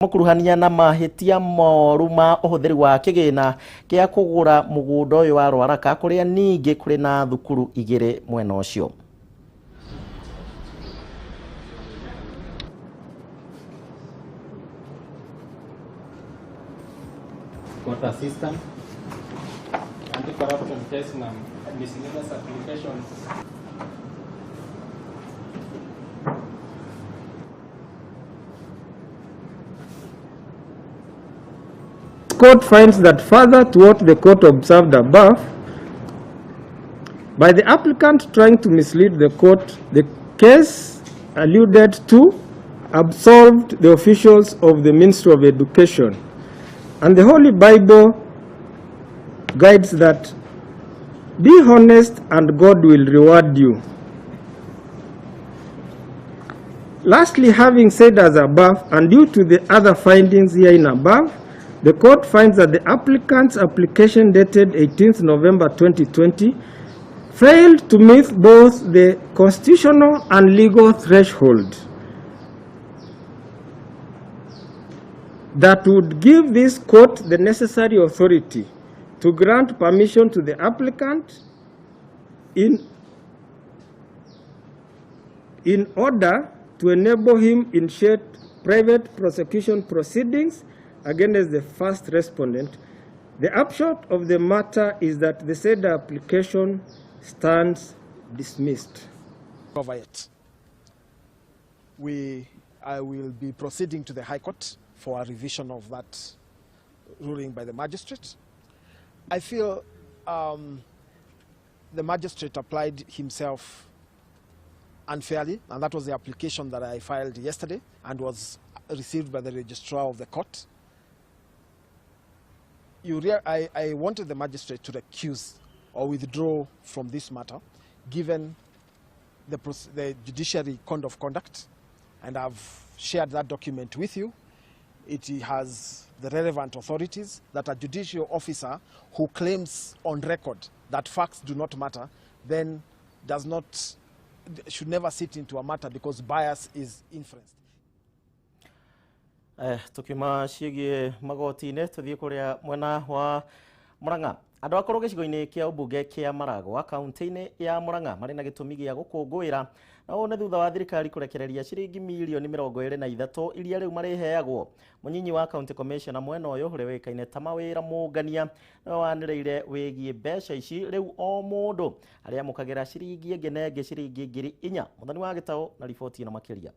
Mũkuruhania na mahĩtia moru ma ũhũthĩri wa kĩgĩna kĩa kũgũra mũgũnda ũyũ wa Rwaraka kũrĩa ningĩ kũrĩ na thukuru igĩrĩ mwena ũcio. Court assistant, anti-corruption case na miscellaneous applications. Court finds that further to what the court observed above, by the applicant trying to mislead the court, the case alluded to absolved the officials of the Ministry of Education. And the Holy Bible guides that be honest and God will reward you. Lastly, having said as above, and due to the other findings herein above, the court finds that the applicant's application dated 18th November 2020 failed to meet both the constitutional and legal threshold that would give this court the necessary authority to grant permission to the applicant in order to enable him initiate private prosecution proceedings against the first respondent. The upshot of the matter is that the said application stands dismissed. Over it. I will be proceeding to the High Court for a revision of that ruling by the magistrate. I feel the magistrate applied himself unfairly, and that was the application that I filed yesterday and was received by the registrar of the court. I wanted the magistrate to recuse or withdraw from this matter, given the judiciary code of conduct, and I've shared that document with you. It has the relevant authorities that a judicial officer who claims on record that facts do not matter, then does not, should never sit into a matter because bias is inferenced. Tukiuma ciĩgiĩ magoti-inĩ tũthiĩ kũrĩa mwena wa Murang'a. Andũ akũrũ gĩcigo-inĩ kĩa ũmbunge kĩa Maragwa kaunti-inĩ ya Murang'a marĩ na gĩtũmi gĩa gũkũngũĩra, na ũũ nĩ thutha wa thirikari kũrekereria ciringi mirioni 23 iria rĩu marĩheagwo. Mũnyinyi wa county commissioner mwena ũyũ ũrĩa ũĩkaine ta Mawĩra Mũngania nĩwe wanĩrĩire wĩgiĩ mbeca ici rĩu o mũndũ arĩamũkagĩra ciringi ĩngĩ na ĩngĩ ciringi 4,000. Mũthoni wa Gĩtaũ na riboti ĩno makĩria.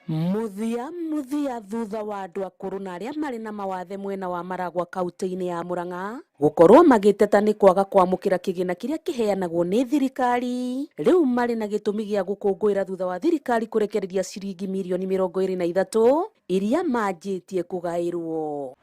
Muthia muthia thutha wa andũ akũrũ na arĩa marĩ na mawathe mwena wa Maragwa kaunti-inĩ ya Murang'a gũkorwo magĩteta nĩ kwaga kwamũkĩra kĩgĩna kĩrĩa kĩheanagwo nĩ thirikari, rĩu marĩ na gĩtũmi gĩa gũkũngũĩra thutha wa thirikari kũrekereria ciringi mirioni 23 iria manjĩtie kũgaĩrwo.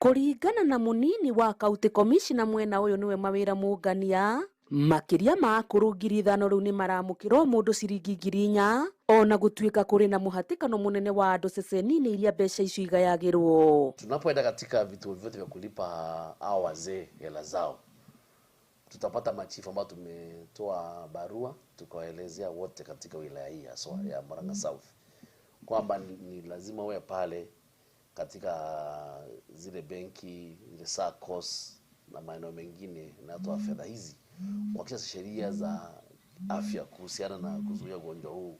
Kũringana na mũnini wa county commissioner mwena ũyũ nĩwe Mawĩra Mũngania, makĩria ma akũrũ 5,000 rĩu nĩ maramũkĩra o mũndũ ciringi 4,000 ona gũtuĩka kũrĩ na mũhatĩkano mũnene wa andũ ceceni-inĩ iria mbeca icio igayagĩrwo. Tunapoenda katika vituo vyote vya kulipa hao wazee hela zao, tutapata machifu ambao tumetoa barua tukawaelezea wote katika wilaya hii haswa ya Murang'a South kwamba ni lazima uwe pale katika zile benki, zile SACCOS na maeneo mengine yanatoa fedha hizi kuhakikisha sheria za afya kuhusiana na kuzuia ugonjwa huu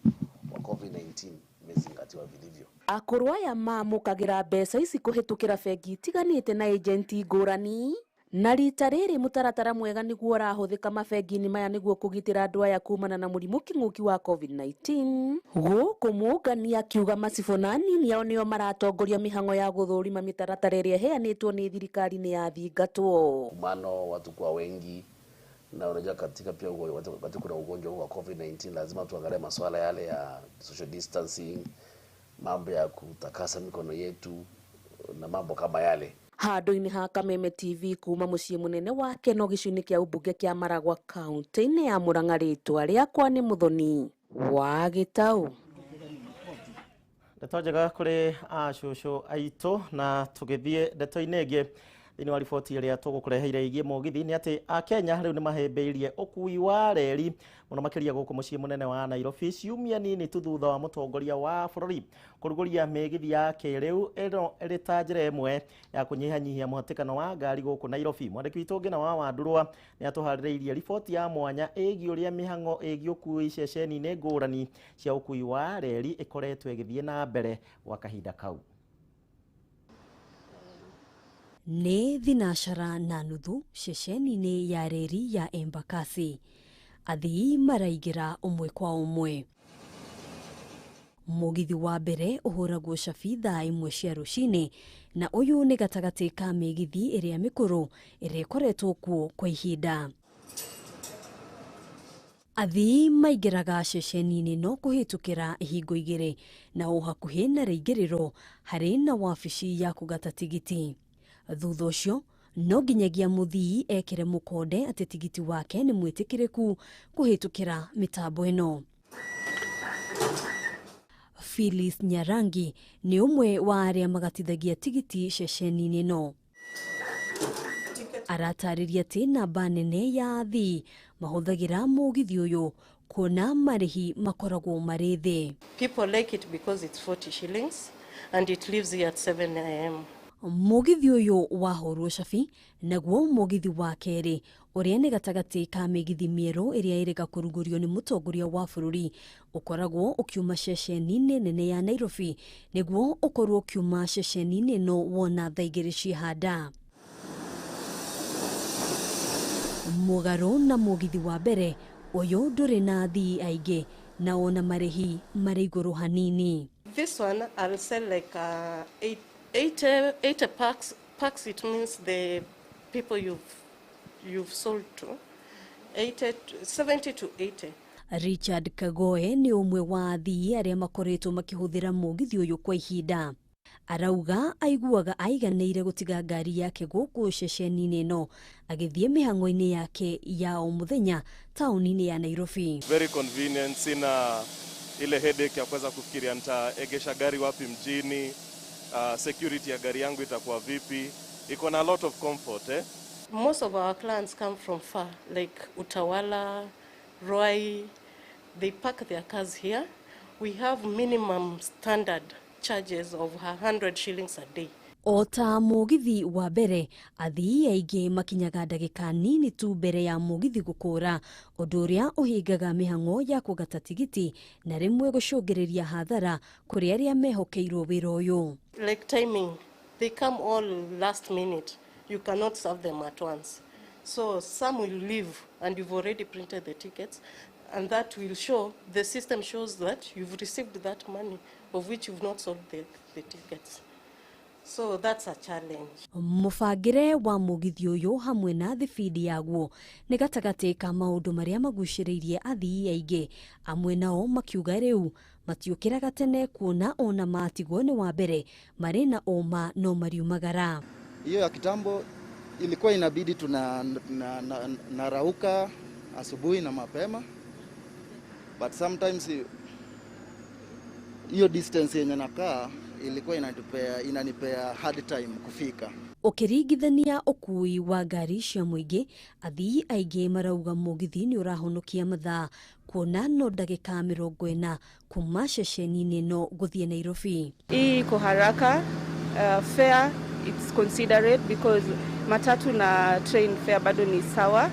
wa COVID-19 imezingatiwa vilivyo. Akũrũ aya mamũkagĩra mbeca ici kũhĩtũkĩra bengi itiganĩte na ejenti ngũrani, na rita rĩrĩ mũtaratara mwega nĩguo ũrahũthĩka mabengi-inĩ maya nĩguo kũgitĩra andũ aya kumana na mũrimũ kĩng'ũki wa COVID-19. Gũkũ Mũngania akiuga macibũ na anini ao nĩo maratongoria mĩhang'o ya gũthũrima mĩtaratara ĩrĩa ĩheanĩtwo nĩ thirikari nĩ yathingatwo. Kumano watu kwa wengi, na unajua katika pia wakati kuna ugonjwa huu wa COVID-19 lazima tuangalie masuala yale ya social distancing, mambo ya kutakasa mikono yetu na mambo kama yale. Handũ-inĩ ha Kameme TV kuma mũciĩ mũnene wa Keno gĩcigo-inĩ kĩa ũmbunge kĩa Maragwa kaunti-inĩ ya Murang'a, rĩtwa rĩakwa nĩ Mũthoni wa Gĩtaũ. Ndeto njega kũrĩ acũcũ aitũ, na tũgĩthiĩ ndeto-inĩ ĩngĩ. Thĩinĩ wa riboti ĩrĩa tũgũkũreheire ĩgiĩ mũgithi nĩ atĩ Akenya rĩu nĩ mahĩmbĩirie ũkui wa reri mũno makĩria gũkũ mũciĩ mũnene wa Nairobi ciumia nini tu thutha wa mũtongoria wa bũrũri kũrugũria mĩgithi ya kĩrĩu ĩno ĩrĩ ta njĩra ĩmwe ya kũnyihanyihia mũhatĩkano wa ngari gũkũ Nairobi. Mwandĩki witũ Ngina wa Wandurwa nĩ atũharĩrĩirie riboti ya mwanya ĩgiĩ ũrĩa mĩhang'o ĩgiĩ ũkui ceceni-inĩ ngũrani cia ũkui wa reri ĩkoretwo ĩgĩthiĩ na mbere gwa kahinda kau. Nĩ 4:30 ceceni-inĩ ya reri ya Embakasi. Athii maraingĩra ũmwe kwa ũmwe. Mũgithi wa mbere ũhũragwo cabi thaa 1 cia rũcinĩ na ũyũ nĩ gatagatĩ ka mĩgithi ĩrĩa mĩkũrũ ĩrĩa ĩkoretwo kuo kwa ihinda. Athii maingĩraga ceceni-inĩ no kũhĩtũkĩra ihingo igĩrĩ na o hakuhĩ na rĩingĩrĩro harĩ na wabici ya kũgata tigiti. Thutha ũcio no nginyagia mũthii ekĩre mũkonde atĩ tigiti wake nĩ mwĩtĩkĩrĩku kũhĩtũkĩra mĩtambo ĩno. Phyllis Nyarangi nĩ ũmwe wa arĩa magatithagia tigiti ceceni-inĩ ĩno. Aratarĩria atĩ namba nene ya athii mahũthagĩra mũgithi ũyũ kuona marĩhi makoragwo marĩ thĩ. People like it because it's 40 shillings and it leaves here at 7 a.m. Mũgithi ũyũ wahũrwo cabi naguo mũgithi wa kerĩ ũrĩa nĩ gatagatĩ ka mĩgithi mĩerũ ĩrĩa ĩrĩga kũrugũrio nĩ mũtongoria wa bũrũri ũkoragwo ũkiuma ceceni-inĩ nene ya Nairobi nĩguo ũkorwo ũkiuma ceceni-inĩ ĩno wona thaa 2 ciahanda. Mũgarũ na mũgithi wa mbere ũyũ ndũrĩ na athii aingĩ na ona marĩhi marĩ igũrũ hanini. This one I'll sell like 80 packs. Packs, it means the people you've sold to, 80, 70 to 80. Richard Kagoe nĩ ũmwe wa athii arĩa makoretwo makĩhũthĩra mũgithi ũyũ kwa ihinda. Arauga aiguaga aiganĩire gũtiga ngari yake gũkũ ceceni-inĩ ĩno agĩthiĩ mĩhang'o-inĩ yake ya o mũthenya taũni-inĩ ya Nairobi. Very convenient, sina ile headache ya kuweza kufikiria nitaegesha gari wapi mjini, security ya gari yangu itakuwa vipi. Iko na a lot of comfort, eh? Most of our clients come from far, like Utawala, Ruai. They park their cars here. We have minimum standard charges of 100 shillings a day. O ta mũgithi wa mbere athii aingĩ makinyaga ndagĩka nini tu mbere ya mũgithi gũkũra ũndũ ũrĩa ũhingaga mĩhang'o ya kũgata tigiti na rĩmwe gũcũngĩrĩria hathara kũrĩ arĩa mehokeirwo wĩra ũyũ. Like timing, they come all last minute. You cannot serve them at once. So some will leave and you've already printed the tickets, and that will show, the system shows that you've received that money of which you've not sold the tickets. So that's a challenge. Mũbangĩre wa mũgithi ũyũ hamwe na thibindi yaguo nĩ gatagatĩ ka maũndũ marĩa magucĩrĩirie athii aingĩ, amwe nao makiuga rĩu matiũkĩraga tene kuona ona matigwo nĩ wa mbere marĩ na ũma no mariumagara. Hiyo ya kitambo ilikuwa inabidi tuna narauka asubuhi na mapema, but sometimes hiyo distance yenye nakaa ilikuwa inanipea hard time kufika. Ũkĩringithania ũkui wa ngari cia mũingĩ, athii aingĩ marauga mũgithi nĩ ũrahonokia mathaa kuona no ndagĩka 40 kuma ceceni-inĩ ĩno gũthiĩ Nairobi. Hii iko haraka, fare it's considerate because matatu na train fare bado ni sawa,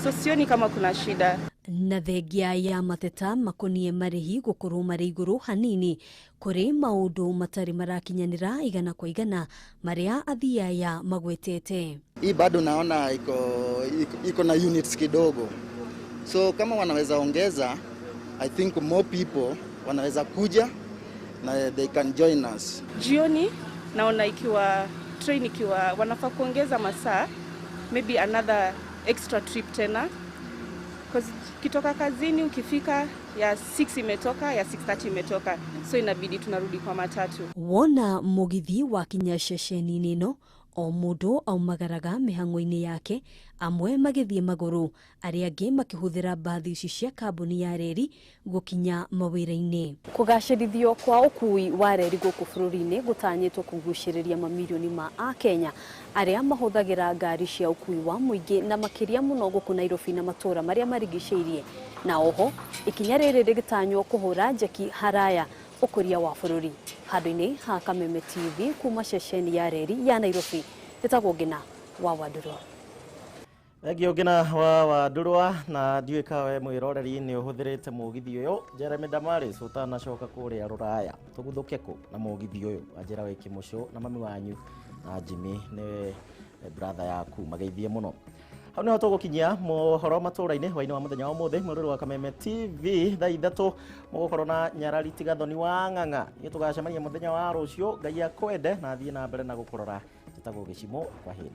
so sioni kama kuna shida. Na thengia ya mateta makonie marĩhi gũkorwo marĩ igũrũ hanini kũrĩ maũndũ matarĩ marakinyanĩra igana kwa igana marĩa athii aya magwetete. Hii bado naona iko na units kidogo, so kama wanaweza ongeza, I think more people wanaweza kuja na they can join us. Jioni naona ikiwa train ikiwa wanafaa kuongeza masaa, maybe another extra trip tena. Because kitoka kazini ukifika ya 6 imetoka, ya 6:30 imetoka, so inabidi tunarudi kwa matatu. Wona mũgithi wakinya ceceni-inĩ ĩno O mũndũ aumagaraga mĩhang'o-inĩ yake, amwe magĩthiĩ magũrũ, arĩa angĩ makĩhũthĩra mbathi ici cia kambuni ya reri gũkinya mawĩra-inĩ. Kũgacĩrithio kwa ũkui wa reri gũkũ bũrũri-inĩ gũtanyĩtwo kũgucĩrĩria mamirioni ma akenya arĩa mahũthagĩra ngari cia ũkui wa mũingĩ na makĩria mũno gũkũ Nairobi na matũũra marĩa marigicĩirie. Na oho ikinya rĩrĩ rĩgĩtanywo kũhũra njeki haraya ũkũria wa bũrũri. Handũ-inĩ ha Kameme TV kuma ceceni ya reri ya Nairobi, njĩtagwo Ngina wa Wandũrwa. Thengio Ngina wa Wandũrwa, na ndiũĩ ka we mwĩroreri nĩ ũhũthĩrĩte mũgithi ũyũ. Jeremy Damaris, ũtanacoka kũrĩa rũraya, tũguthũke kũ na mũgithi ũyũ? Wanjĩra wĩ kĩmũcũ na mami wanyu na Jimmy nĩ brother yaku, mageithie mũno. Hau niho tũgũkinyia mohoro matũra-inĩ hwainĩ wa mũthenya wa ũmũthĩ. Mwĩrori wa Kameme TV, thaa 3 mũgũkorwo na Nyarari Tigathoni wa Ng'ang'a. Ithuĩ tũgacemania mũthenya wa rũciũ, Ngai akwende na athiĩ na mbere na gũkũrora. Njĩtagwo Gĩcimo, kwa heri.